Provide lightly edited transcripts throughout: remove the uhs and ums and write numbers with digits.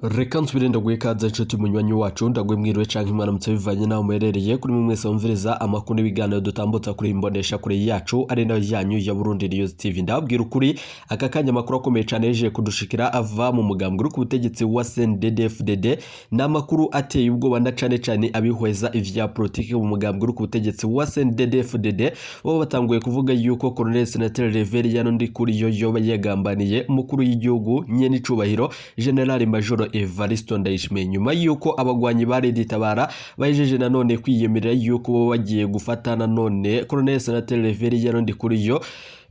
Reka nsubire ndaguhe ikaze, nshuti munywanyi wacu. Ndaguhe mwiriwe canke mwaramutse, bivanye n'aho muherereye. Kuri mwe mwese wumviriza amakuru n'ibiganiro dutambutsa kuri imbonesha kure yacu, ari nayo yanyu ya Burundi News TV, ndababwira ukuri, aka kanya amakuru akomeye cane yeje kudushikira ava mu mugambwe uri ku butegetsi wa CNDD-FDD. Ni amakuru ateye ubwoba, na cane cane abihweza ivya politike mu mugambwe uri ku butegetsi wa CNDD-FDD bo batanguye kuvuga yuko Colonel Senateur Reverien Ndikuriyo yoba yagambaniye umukuru w'igihugu, nyene icubahiro General Major Evaristo Ndayishimiye, nyuma yuko abagwanyi ba Red Tabara bahejeje nanone kwiyemerera yuko bo bagiye gufata nanone Colonel Senateur Reverien Ndikuriyo.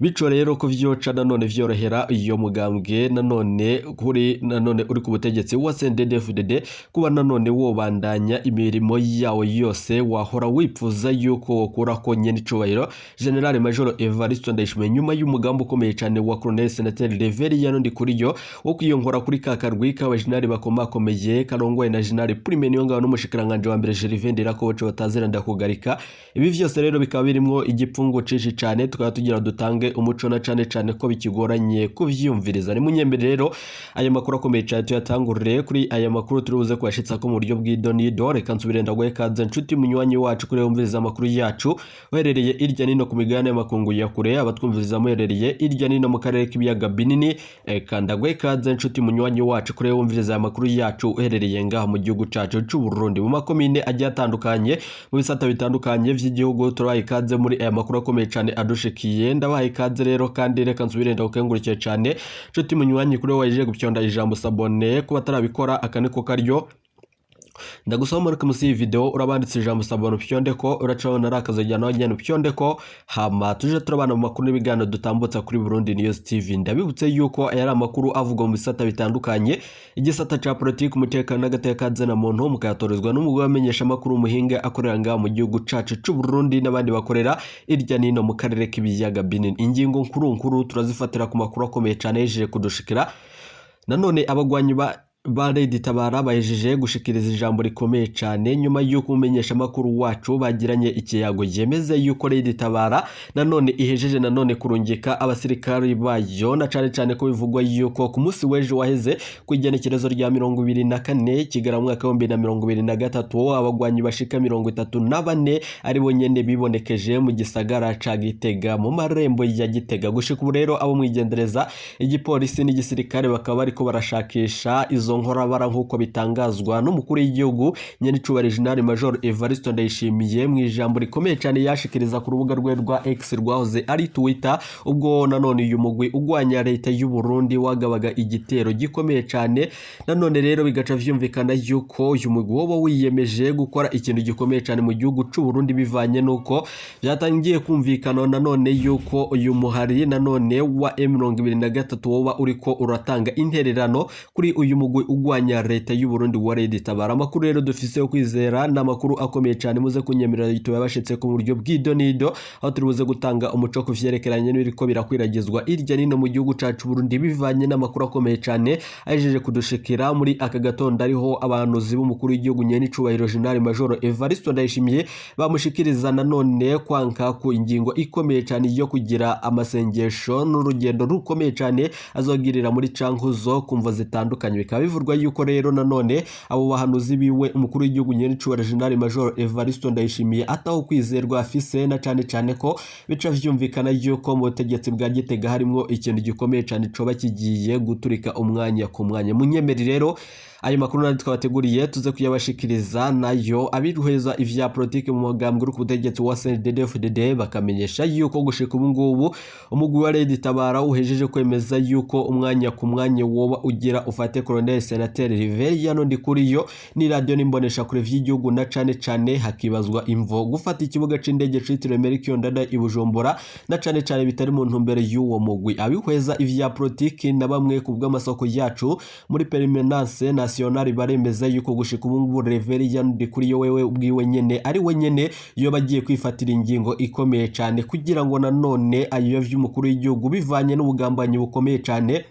Bico rero ko vyoca nanone vyorohera iyo mugambwe nanone kuri nanone uri ku butegetsi wa CNDD-FDD kuba nanone wobandanya imirimo yawo yose wahora wipfuza yuko wokura ko nyene icubahiro General Major Evaristo Ndayishimiye, nyuma y'umugambi ukomeye cane wa Colonel Senateur Reverien Ndikuriyo wo kwiyongora kuri ka karwi k'abajenerali bakomakomeye karongoye na General Prime Niyongabo n'umushikiranganje wa mbere Gervais Ndirakobuca batazira ndakugarika. Ibi vyose rero bikaba birimwo igipfungu cinshi cane, tukaba tugira dutange umuco, na cane cane ko bikigoranye kuvyiyumviriza. Ni munyembere rero aya makuru akomeye cane tuyatangurire kuri aya makuru turi buze kuyashitsa ko mu buryo bw'idonido. Reka nsubire ndaguhe kaze, nshuti munywanyi wacu, kuri wumviriza amakuru yacu uherereye irya nino ku migabane y'amakungu ya kure, abatwumviriza muherereye irya nino mu karere k'ibiyaga binini. Eka ndaguhe kaze, nshuti munywanyi wacu, kuri wumviriza aya makuru yacu uherereye ngaha mu gihugu cacu c'u Burundi, mu makomine agiye atandukanye, mu bisata bitandukanye vy'igihugu. Turabaha ikaze muri aya makuru akomeye cane adushikiye. Ndabaha ikaze rero, kandi reka nsubire ndagukengurukire cane, nshuti munywanyi, kuri waje gupyonda ijambo s'abonner. Kuba atarabikora, aka niko karyo ndagusaba muri munsi y'iyi video urabanditse ijambo s'abonner, upyonde ko uracabona ari akazajya nawe nyene upyonde ko, hama tuje turabana mu makuru n'ibiganiro dutambutsa kuri Burundi News TV. Ndabibutse yuko aya ari amakuru avugwa mu bisata bitandukanye, igisata ca politiki, umutekano n'agateka na muntu, mukayatorezwa n'umugwi wamenyesha amakuru umuhinga akorera ngaha mu gihugu cacu c'u Burundi n'abandi bakorera irya nino mu karere k'ibiyaga binini. Ingingo nkuru nkuru turazifatira ku makuru akomeye cane yejeje kudushikira. Nanone abagwanyi ba Red Tabara bahejeje gushikiriza ijambo rikomeye cane nyuma y'uko umumenyesha makuru wacu bagiranye ikiyago yemeze yuko Red Tabara nanone ihejeje nanone kurungika abasirikari bayo, na cane cane ko bivugwa yuko ku munsi w'ejo waheze, ku igenekerezo rya 24 Kigarama mwaka wa 2023, abagwanyi bashika 34 ari bo nyene bibonekeje mu gisagara ca Gitega, mu marembo ya Gitega. Gushika ubu rero abo mwigendereza igipolisi n'igisirikare bakaba bariko barashakisha izo nkorabara, nk'uko bitangazwa n'umukuru w'igihugu, nyenicubahiro General Major Evaristo Ndayishimiye, mu ijambo rikomeye cyane yashikiriza ku rubuga rwe rwa X rwahoze ari Twitter, ubwo nanone uyu mugwi ugwanya leta y'u Burundi wagabaga igitero gikomeye cyane. Nanone rero bigaca vyumvikana yuko uyu mugwi woba wiyemeje gukora ikintu gikomeye cyane mu gihugu c'u Burundi, bivanye nuko byatangiye kumvikana nanone yuko uyu muhari nanone wa M23 woba uriko uratanga intererano kuri uyu mugwi ugwanya leta y'u Burundi wa Red Tabara. Amakuru rero dufise yo kwizera ni amakuru akomeye cyane, muze kunyemerera tuyabashitse ku buryo bw'idonido, aho turi buze gutanga umuco ku vyerekeranye n'ibiriko birakwiragizwa irya nino mu gihugu cacu Burundi, bivanye n'amakuru akomeye cyane ahejeje kudushikira muri aka gatondo, ariho abahanuzi b'umukuru w'igihugu, nyene icubahiro General Major Evaristo Ndayishimiye, bamushikiriza nanone kwanka ku ingingo ikomeye cyane yo kugira amasengesho n'urugendo rukomeye cyane azogirira muri Cankuzo ku mvo zitandukanye. Bikaba bivurwa yuko rero nanone abo bahanuzi biwe umukuru w'igihugu, nyene General Major Evaristo Ndayishimiye, ataho kwizerwa afise, na cane cane ko bica vyumvikana yuko mu butegetsi bwa Gitega harimwo ikintu gikomeye cane coba kigiye guturika umwanya ku mwanya. Munyemeri rero ayo makuru nari twabateguriye tuze kuyabashikiriza. Nayo abiruheza ivya politike mu mugambwe uri ku butegetsi wa CNDD-FDD bakamenyesha yuko gushika ubu ngubu umugwi wa Red Tabara uhejeje kwemeza yuko umwanya ku mwanya woba ugira ufate Colonel Senateur Reverien Ndikuriyo ni radio n'imbonesha kure vy'igihugu, na cane cane hakibazwa imvo gufata ikibuga c'indege citiriwe Melchior Ndadaye i Bujumbura, na cane cane bitari mu ntumbero y'uwo mugwi. Abihweza ivya politiki na bamwe ku bw'amasoko yacu muri Permanence Nationale baremeza yuko gushika ubu ngubu Reverien Ndikuriyo wewe ubwiwe nyene ari we nyene iyo bagiye kwifatira ingingo ikomeye cane kugira ngo nanone ayovye umukuru w'igihugu, bivanye n'ubugambanyi bukomeye cane.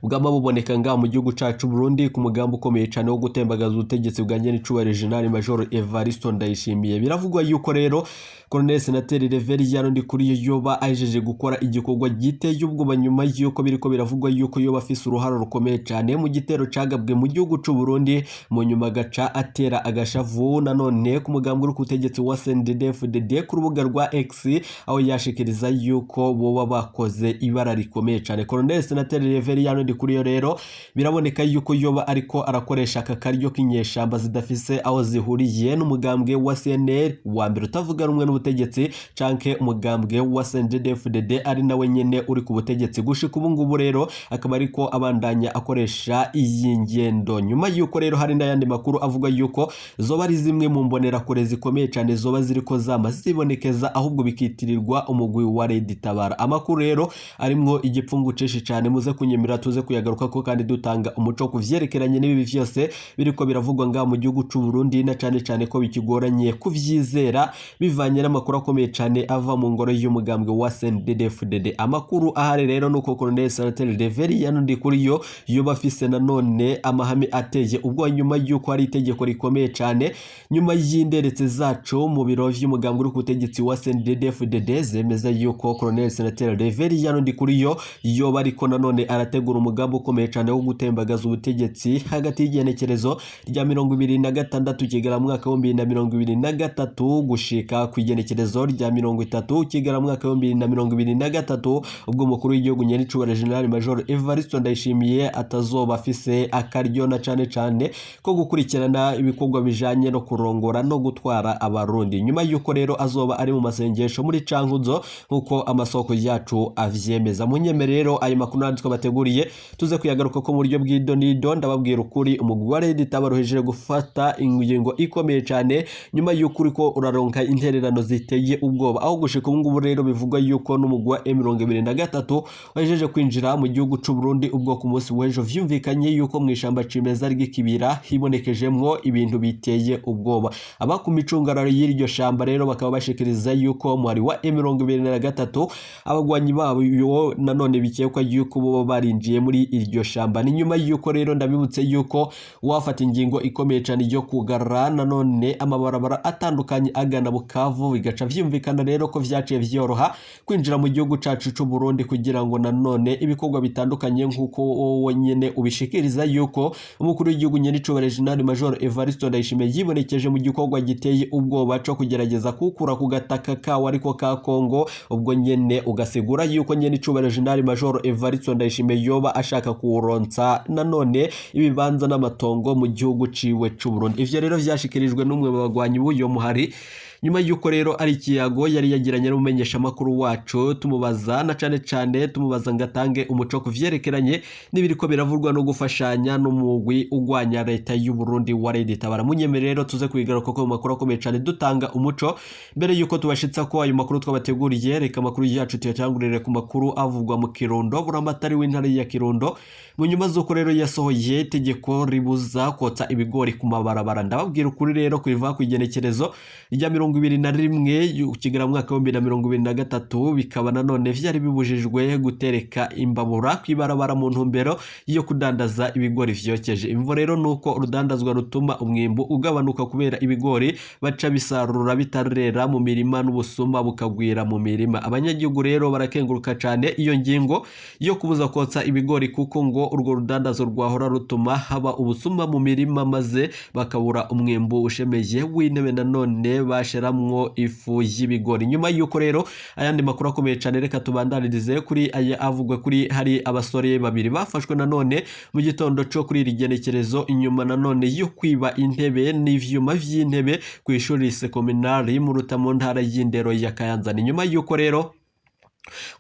Bwama buboneka ngaha mu gihugu cacu Burundi ku mugambi ukomeye cane wo gutembagaza ubutegetsi bwa nyenicubahiro General Major Evaristo Ndayishimiye. Biravugwa yuko rero Colonel Senateri Reveriyano Ndikuriyo yoba ahejeje gukora igikorwa giteye ubwoba, nyuma yuko biriko biravugwa yuko yoba afise uruhara rukomeye cane mu gitero cagabwe mu gihugu c'u Burundi, mu nyuma agaca atera agashavu nanone ku mugambi uri ku butegetsi wa CNDD-FDD ku rubuga rwa X, aho yashikiriza yuko boba bakoze ibara rikomeye cane. Colonel Senateri Reveriyano Ndikuriyo rero biraboneka yuko yoba ariko arakoresha aka karyo k'inyeshamba zidafise aho zihuriye n'umugambwe wa CNL wa mbere utavuga rumwe n'ubutegetsi, canke umugambwe wa CNDD-FDD ari nawe nyene uri ku butegetsi gushika ubu ngubu. Rero akaba ariko abandanya akoresha iyi ngendo, nyuma yuko rero hari n'ayandi makuru avuga yuko zoba ari zimwe mu mbonerakure zikomeye cane zoba ziriko zama zibonekeza, ahubwo bikitirirwa umugwi wa Red Tabara. Amakuru rero arimwo igipfungu cinshi cane, muze kunyemera tuze kuyagarukako kandi dutanga umuco ku vyerekeranye n'ibi vyose biriko biravugwa ngaha mu gihugu c'u Burundi, na cane cane ko bikigoranye kuvyizera bivanye n'amakuru akomeye cane ava mu ngoro y'umugambwe wa CNDD-FDD. Amakuru ahari rero nuko Colonel Senateri Reveriyano Ndikuriyo yoba afise nanone amahame ateye ubwo, nyuma yuko hari itegeko rikomeye cane, nyuma y'inderetse zacu mu biro vy'umugambwe uri ku butegetsi wa CNDD-FDD zemeza yuko Colonel Senateri Reveriyano Ndikuriyo yoba ariko nanone arategura umugambi ukomeye cane wo gutembagaza ubutegetsi hagati y'igenekerezo rya 26 Kigarama mwaka 2023 gushika ku igenekerezo rya 30 Kigarama mwaka 2023, ubwo umukuru w'igihugu nyenicubahiro General Major Evaristo Ndayishimiye atazoba afise akaryo na cane cane ko gukurikirana ibikorwa bijanye no kurongora no gutwara Abarundi, nyuma yuko rero azoba ari mu masengesho muri Cankuzo, nk'uko amasoko yacu avyemeza. Munyemere rero ayo makuru nandi twabateguriye tuze kuyagaruka ko mu buryo bw'idonido. Ndababwira ukuri, umugwi wa Red Tabara uhejeje gufata ingingo ikomeye cane, nyuma yuko uriko uraronka intererano ziteye ubwoba, aho gushika ubu ngubu rero bivugwa yuko n'umugwi wa M23 wahejeje kwinjira mu gihugu c'u Burundi, ubwo ku munsi w'ejo vyumvikanye yuko mu ishamba cimeza ry'ikibira hibonekejemwo ibintu biteye ubwoba. Aba ku micungararo y'iryo shamba rero bakaba bashikiriza yuko umuhari wa M23 abagwanyi babo yo nanone bikekwa yuko bo barinjiye muri iryo shamba. Ni nyuma yuko rero ndabibutse yuko wafata ingingo ikomeye cyane yo kugarura nanone amabarabara atandukanye agana Bukavu, bigaca vyumvikana rero ko vyaciye vyoroha kwinjira mu gihugu cacu c'u Burundi, kugira ngo nanone ibikorwa bitandukanye, nk'uko wowe nyene ubishikiriza yuko umukuru w'igihugu nyenicubahiro General Major Evaristo Ndayishimiye yibonekeje mu gikorwa giteye ubwoba co kugerageza kukura ku gataka kawo ariko ka Kongo, ubwo nyene ugasigura yuko nyenicubahiro General Major Evaristo Ndayishimiye yoba ashaka kuwuronsa nanone ibibanza n'amatongo mu gihugu ciwe c'u Burundi. Ivyo rero vyashikirijwe n'umwe mu bagwanyi b'uyo muhari, nyuma yuko rero ari ikiyago yari yagiranye n'umumenyeshamakuru wacu, tumubaza na cane cane tumubaza ngo atange umuco ku vyerekeranye n'ibiriko biravurwa no gufashanya n'umugwi ugwanya leta y'u Burundi wa Red Tabara. Munyemere rero tuze kubigaruka ko mu makuru akomeye cane dutanga umuco. Mbere yuko tubashitsa ko ayo makuru twabateguriye, reka amakuru yacu tuyatangurire ku makuru avugwa mu Kirundo. Buramatari w'intara ya Kirundo, mu nyuma z'uko rero yasohoye itegeko ribuza kotsa ibigori ku mabarabara, ndababwira ukuri rero kuva ku igenekerezo rya 21 Kigarama mwaka 2023, bikaba nanone vyari bibujijwe gutereka imbabura kw'ibarabara mu ntumbero yo kudandaza ibigori vyokeje. Imvo rero nuko urudandazwa rutuma umwimbu ugabanuka, kubera ibigori baca bisarura bitarera mu mirima n'ubusuma bukagwira mu mirima. Abanyagihugu rero barakenguruka cane iyo ngingo yo kubuza kotsa ibigori, kuko ngo urwo rudandazo rwahora rutuma haba ubusuma mu mirima, maze bakabura umwimbu ushemeye w'intebe nanone bashiramwo ifu y'ibigori. Nyuma y'uko rero ayandi makuru akomeye cyane, reka tubandanirize kuri aya avugwa kuri hari abasore babiri bafashwe nanone mu gitondo cyo kuri iri genekerezo, inyuma nanone yo kwiba intebe n'ivyuma vy'intebe ku ishuri sekominari mu Ruta mu ntara y'Indero ya Kayanza. Ni nyuma y'uko rero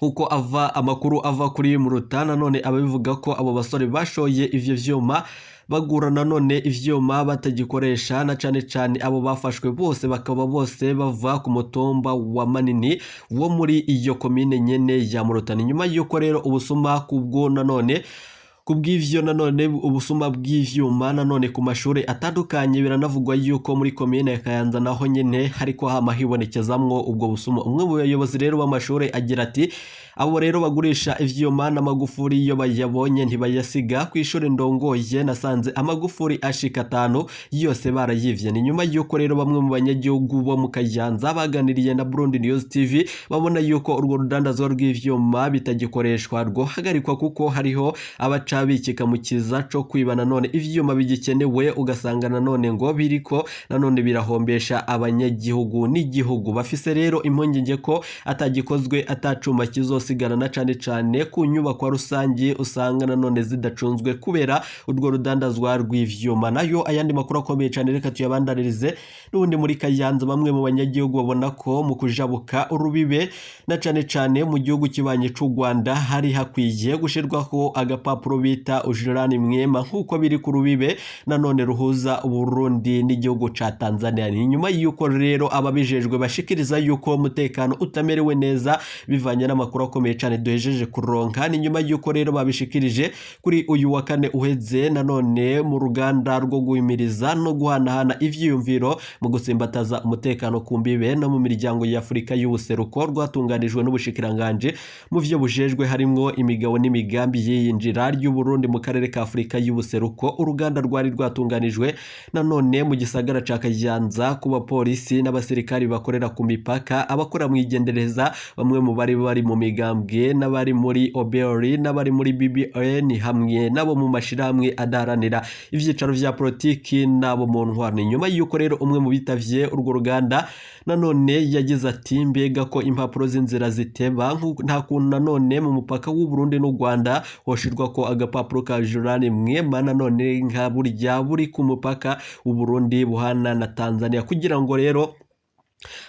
nkuko ava amakuru ava kuri Muruta nanone ababivuga ko abo basore bashoye ivyo vyuma bagura nanone ivyuma batagikoresha, na cane cane abo bafashwe bose bakaba bose bava ku mutumba wa Manini wo muri iyo komine nyene ya Murutana. Nyuma y'uko rero ubusuma kubwo nanone kubw'ivyo nanone ubusuma bw'ivyuma nanone ku mashuri atandukanye, biranavugwa yuko muri komine ya Kayanza naho nyene hariko hama hibonekezamwo ubwo busuma. Umwe mu bayobozi rero b'amashuri agira ati: Abo rero bagurisha ivyuma n'amagufuri iyo bayabonye ntibayasiga. Kw'ishure ndongoye nasanze amagufuri ashika 5 yose barayivye. Ni nyuma yuko rero bamwe mu banyagihugu bo mu Kayanza baganiriye na Burundi News TV babona yuko urwo rudandazwa rw'ivyuma bitagikoreshwa rwohagarikwa, kuko hariho abaca bikika mu kiza co kwiba nanone ivyuma bigikenewe, ugasanga nanone ngo biriko nanone birahombesha abanyagihugu n'igihugu. Bafise rero impungenge ko atagikozwe atacuma kizosigana, na cane cane ku nyubakwa rusange usanga nanone zidacunzwe kubera urwo rudandazwa rw'ivyuma. Nayo ayandi makuru akomeye cane reka tuyabandanirize n'ubundi muri Kayanza. Bamwe mu banyagihugu babona ko mu kujabuka urubibe na cane cane mu gihugu kibanye c'u Rwanda hari hakwiye gushirwaho agapapuro bita ujirani mwema, nk'uko biri ku rubibe nanone ruhuza Burundi n'igihugu ca Tanzania. Ni nyuma y'uko rero ababijejwe bashikiriza yuko umutekano utamerewe neza bivanye n'amakuru akomeye cane duhejeje kuronka. Ni nyuma y'uko rero babishikirije kuri uyu wa kane uheze nanone mu ruganda rwo guhimiriza no guhanahana ivyiyumviro mu gusimbataza umutekano ku mbibe no mu miryango ya Afurika y'ubuseruko rwatunganijwe n'ubushikiranganje mu vyo bujejwe harimwo imigabo n'imigambi y'iyinjira ry'u Burundi mu karere ka Afurika y'ubuseruko. Uruganda rwari rwatunganijwe nanone mu gisagara ca Kayanza ku bapolisi n'abasirikari bakorera ku mipaka, abakora mu igendereza, bamwe mu bari bari mu migambwe n'abari muri OBR n'abari muri BBN hamwe n'abo mu mashirahamwe adaharanira ivyicaro vya politiki n'abo mu ntwaro. Nyuma y'uko rero umwe mu bitavye urwo ruganda nanone yagize ati mbega ko impapuro z'inzira ziteba, nta kuntu nanone mu mupaka w'u Burundi n'u Rwanda hoshirwa ko agapapuro ka Jurani mwema nanone nka burya buri ku mupaka w'u Burundi buhana na Tanzania, kugira ngo rero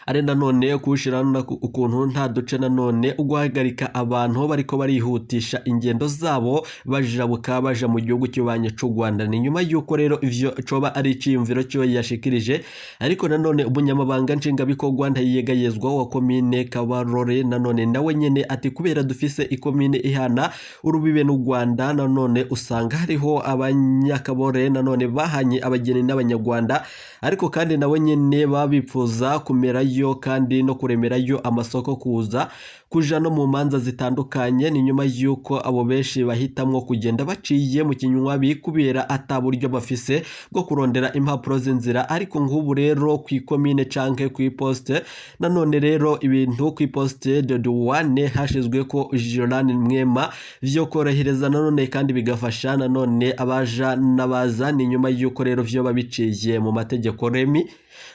ari nanone kuwushira ukuntu nta duce nanone uguhagarika abantu bariko barihutisha ingendo zabo bajabuka baja mu gihugu cy'ubanye c'u Rwanda. Ni nyuma y'uko rero ivyo coba ari iciyumviro cyo yashikirije. Ariko nanone umunyamabanga nshingabikorwa Ntayegayezwa wa komine Kabarore nanone nawe nyene ati kubera dufise ikomine ihana urubibe n'u Rwanda nanone usanga hariho abanyakabore nanone bahanye abageni n'abanyarwanda, ariko kandi nawe nyene babipfuza kumerayo kandi no kuremerayo amasoko kuza kuja no mu manza zitandukanye. Ni nyuma y'uko abo benshi bahitamwo kugenda baciye mu kinywabi kubera ata buryo bafise bwo kurondera impapuro z'inzira. Ariko nk'ubu rero kw'ikomine canke kw'iposte nanone rero ibintu kw'iposte de douane hashizwe ko Jolani Mwema vyo korohereza nanone kandi bigafasha nanone abaja n'abaza. Ni nyuma y'uko rero vyo babiciye mu mategeko. Remi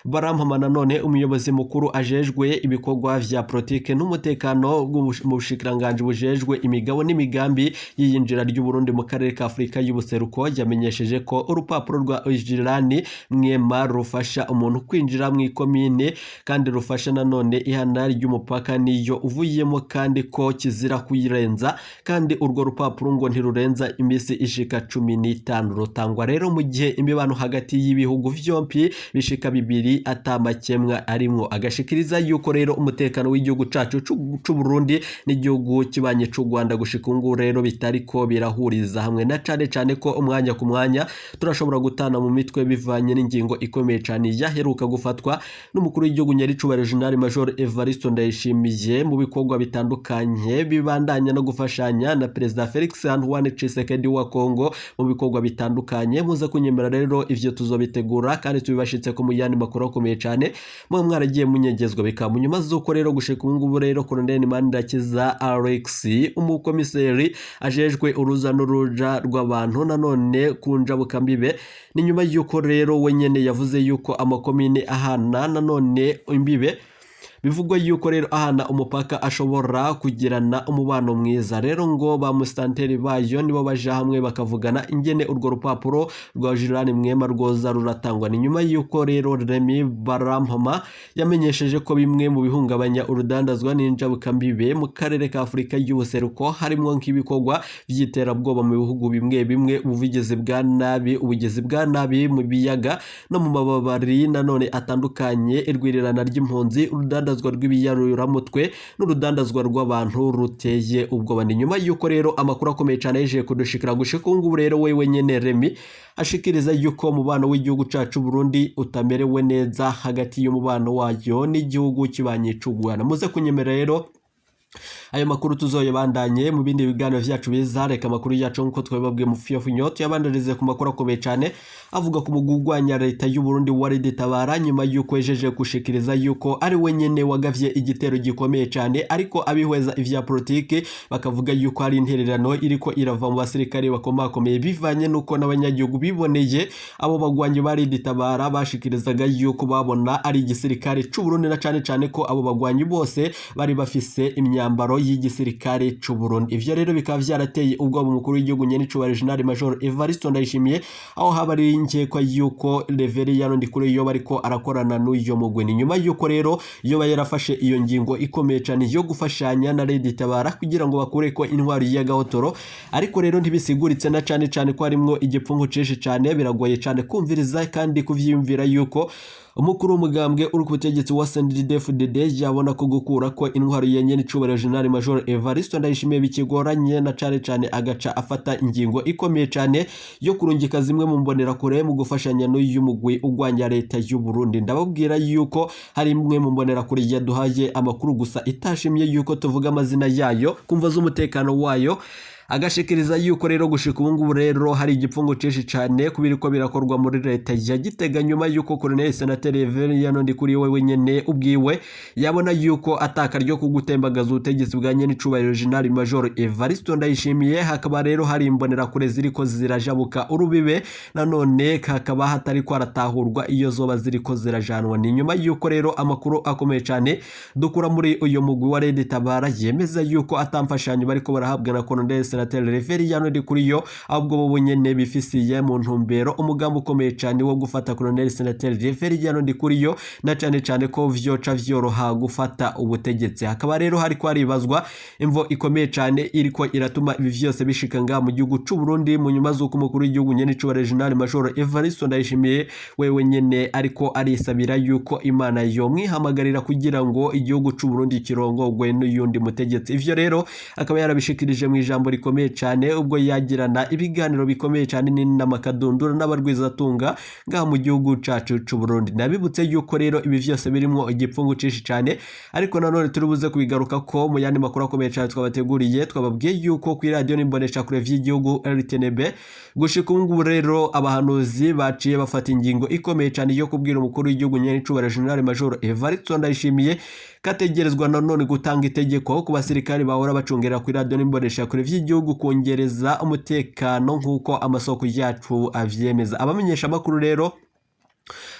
Barampama nanone umuyobozi mukuru ajejwe ibikorwa vya politike n'umutekano mu bushikiranganji bujejwe imigabo n'imigambi y'iyinjira ry'u Burundi mu karere ka Afurika y'ubuseruko yamenyesheje ko urupapuro rwa Ujirani Mwema rufasha umuntu kwinjira mu ikomine kandi rufasha nanone ihana ry'umupaka niyo uvuyemo, kandi ko kizira kuyirenza, kandi urwo rupapuro ngo ntirurenza imisi ishika 15. Rutangwa rero mu gihe imibano hagati y'ibihugu vyompi bishika 2 atamakemwa arimwo. Agashikiriza yuko rero umutekano w'igihugu cacu c'u Burundi n'igihugu kibanye c'u Rwanda gushika ubu rero bitariko birahuriza hamwe, na cane cane ko umwanya ku mwanya turashobora gutana mu mitwe bivanye n'ingingo ikomeye cane yaheruka gufatwa n'umukuru w'igihugu nyaricubahiro General Major Evariste Ndayishimiye mu bikorwa bitandukanye bibandanya no gufashanya na Perezida Felix Antoine Tshisekedi wa Congo mu bikorwa bitandukanye. Muze kunyemera rero ivyo tuzobitegura kandi tubibashitse ku muyandi makuru akomeye cane mwe mwaragiye munyegezwa bikaba. Nyuma z'uko rero gushika ubu ngubu rero Colonel Manirakiza Alex umukomiseri ajejwe uruza n'uruja rw'abantu nanone ku njabukambibe, ni nyuma y'uko rero we nyene yavuze yuko amakomine ahana nanone imbibe bivugwa yuko rero ahana umupaka ashobora kugirana umubano mwiza. Rero ngo ba musitanteri bayo nibo baja hamwe bakavugana ingene urwo rupapuro rwa Jurani Mwema rwoza ruratangwa. Ni nyuma y'uko rero Remy Barampama yamenyesheje ko bimwe mu bihungabanya urudandazwa n'injabukambibe mu karere ka Afurika y'ubuseruko harimwo nk'ibikorwa vy'iterabwoba mu bihugu bimwe bimwe, ubuvugizi bwa nabi, ubugizi bwa nabi mu biyaga no mu mababari nanone atandukanye, irwirirana ry'impunzi, urudandazwa rw'ibiyaruraramutwe n'urudandazwa rw'abantu ruteye ubwoba. Ni nyuma y'uko rero amakuru akomeye cyane yeje kudushikira gushika ubu ngubu rero wewe nyene Remy ashikiriza yuko umubano w'igihugu cacu Burundi utamerewe neza hagati y'umubano wayo n'igihugu kibanye c'u Rwanda. Muze kunyemera rero Ayo makuru tuzoyabandanye mu bindi biganiro vyacu biza. Reka amakuru yacu nkuko twabibabwiye mu fiyofinyo tuyabandarize ku makuru akomeye cane avuga ku mugwi urwanya leta y'u Burundi wa Tabara, nyuma yuko ejeje gushikiriza yuko ari we nyene wagavye igitero gikomeye cane, ariko abihweza ivya politike bakavuga yuko ari intererano iriko irava mu basirikare bakomakomeye, bivanye nuko n'abanyagihugu biboneye abo bagwanyi ba Tabara bashikirizaga yuko babona ari igisirikare c'u Burundi, na cane cane ko abo bagwanyi bose bari bafise imyambaro y'igisirikare c'u Burundi. Ivyo rero bikaba vyarateye ubwoba umukuru w'igihugu nyene c'ubahiro General Major Evariste Ndayishimiye, aho haba ari inkekwa yuko Reverien Ndikuriyo bariko arakorana n'uyo mugwi. Ni nyuma yuko rero yoba yarafashe iyo ngingo ikomeye cane yo gufashanya na Red Tabara kugira ngo bakureko intwari y'agahotoro, ariko rero ntibisiguritse na cane cane ko harimwo igipfungu cinshi cane. Biragoye cane kumviriza kandi kuvyiyumvira yuko umukuru w'umugambwe uri ku butegetsi wa CNDD-FDD yabona ko gukura ko intwaro ya nyene icubahiro General Major Evariste Ndayishimiye bikigoranye, na cane cane agaca afata ingingo ikomeye cane yo kurungika zimwe mu mbonerakure mu gufashanya n'uyu mugwi urwanya leta y'u Burundi. Ndababwira yuko hari imwe mu mbonerakure yaduhaye amakuru, gusa itashimye yuko tuvuga amazina yayo kumva z'umutekano wayo, agashikiriza yuko rero gushika ubu ngubu rero hari igipfungu cinshi cane kubiriko birakorwa muri leta ya Gitega, nyuma yuko Colonel Senateri Reverien Ndikuriyo wewe nyene ubwiwe yabona yuko ataka ryo kugutembagaza ubutegetsi bwa nyene icubahiro General Major Evariste Ndayishimiye. Hakaba rero hari imbonerakure ziriko zirajabuka urubibe, nanone hakaba hatari kwaratahurwa iyo zoba ziriko zirajanwa. Ni nyuma yuko rero amakuru akomeye cane dukura muri uyu mugwi wa Red Tabara yemeza yuko atamfashanyo bariko barahabwa na Colonel Senateri Reverien Ndikuriyo, ahubwo bo nyene bifisiye mu ntumbero umugambi ukomeye cane wo gufata Colonel Senateri Reverien Ndikuriyo, na cane cane ko vyoca vyoroha gufata ubutegetsi. Hakaba rero hariko haribazwa imvo ikomeye cane iriko iratuma ibi vyose bishika ngaha mu gihugu c'u Burundi, mu nyuma z'uko umukuru w'igihugu nyene c'ubahiro General Major Evariste Ndayishimiye wewe nyene ariko arisabira yuko Imana yomwihamagarira kugira ngo igihugu c'u Burundi kirongogwe n'uyundi mutegetsi. Ivyo rero akaba yarabishikirije mu ijambo rikomeye cane ubwo yagirana ibiganiro bikomeye cane n'amakadundura n'abarwizatunga ngaha mu gihugu cacu c'u Burundi. Nabibutse yuko rero ibi vyose birimwo igipfungu cinshi cane, ariko nanone turibuze kubigaruka ko mu yandi makuru akomeye cane twabateguriye. Twababwiye yuko kuri radio n'imbonesha kure vy'igihugu RTNB gushika ubu ngubu rero abahanuzi baciye bafata ingingo ikomeye cane yo kubwira umukuru w'igihugu nyene c'ubahiro General Major Evariste Ndayishimiye kategerezwa nanone gutanga itegeko ku basirikari bahora bacungera kuri radio n'imbonesha kure vy'igihugu kongereza umutekano nk'uko amasoko yacu avyemeza. Abamenyesha makuru rero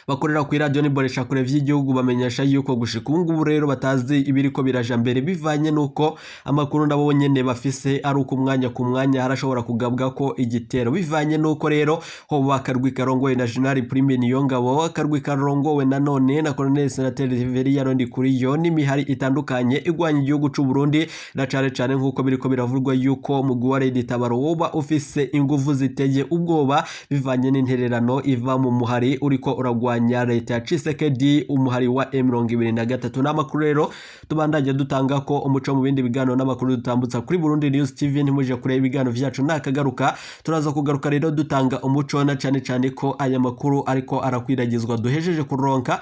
bakorera kuri radio n'imbonesha kure vy'igihugu bamenyesha yuko gushika ubu ngubu rero batazi ibiriko biraja mbere, bivanye nuko amakuru nabo nyene bafise ari uko umwanya ku mwanya harashobora kugabwa ko igitero, bivanye nuko rero hoba akarwi karongowe na General Prime Niyongabo, akarwi karongowe nanone na Colonel Senateri Reverien Ndikuriyo n'imihari itandukanye igwanya igihugu c'u Burundi, na cane cane nkuko biriko biravurwa yuko mugwi wa Red Tabara woba ufise inguvu ziteye ubwoba, bivanye n'intererano iva mu muhari uriko uragwanya leta ya Tshisekedi, umuhari wa M23. N'amakuru rero tubandanye dutanga ko umuco mu bindi biganiro n'amakuru dutambutsa kuri Burundi News TV. Ntimuje kureba ibiganiro vyacu nakagaruka, turaza kugaruka rero dutanga umuco, na cane cane ko aya makuru ariko arakwiragizwa duhejeje kuronka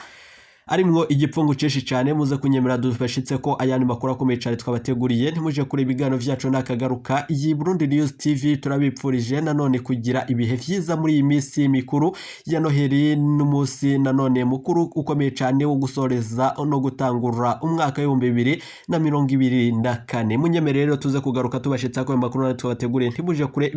arimwo igipfungu cinshi cane. Muze kunyemera dufashitse ko ayandi makuru akomeye cane twabateguriye. Ntimuje kureba ibiganiro vyacu nakagaruka. Iyi Burundi News TV turabipfurije nanone kugira ibihe vyiza muri iyi minsi mikuru ya Noheli n'umunsi nanone mukuru ukomeye cane wo gusoreza no gutangura umwaka w'2024. Munyemere rero tuze kugaruka tubashitsa ko ayo makuru twabateguriye. Ntimuje kure.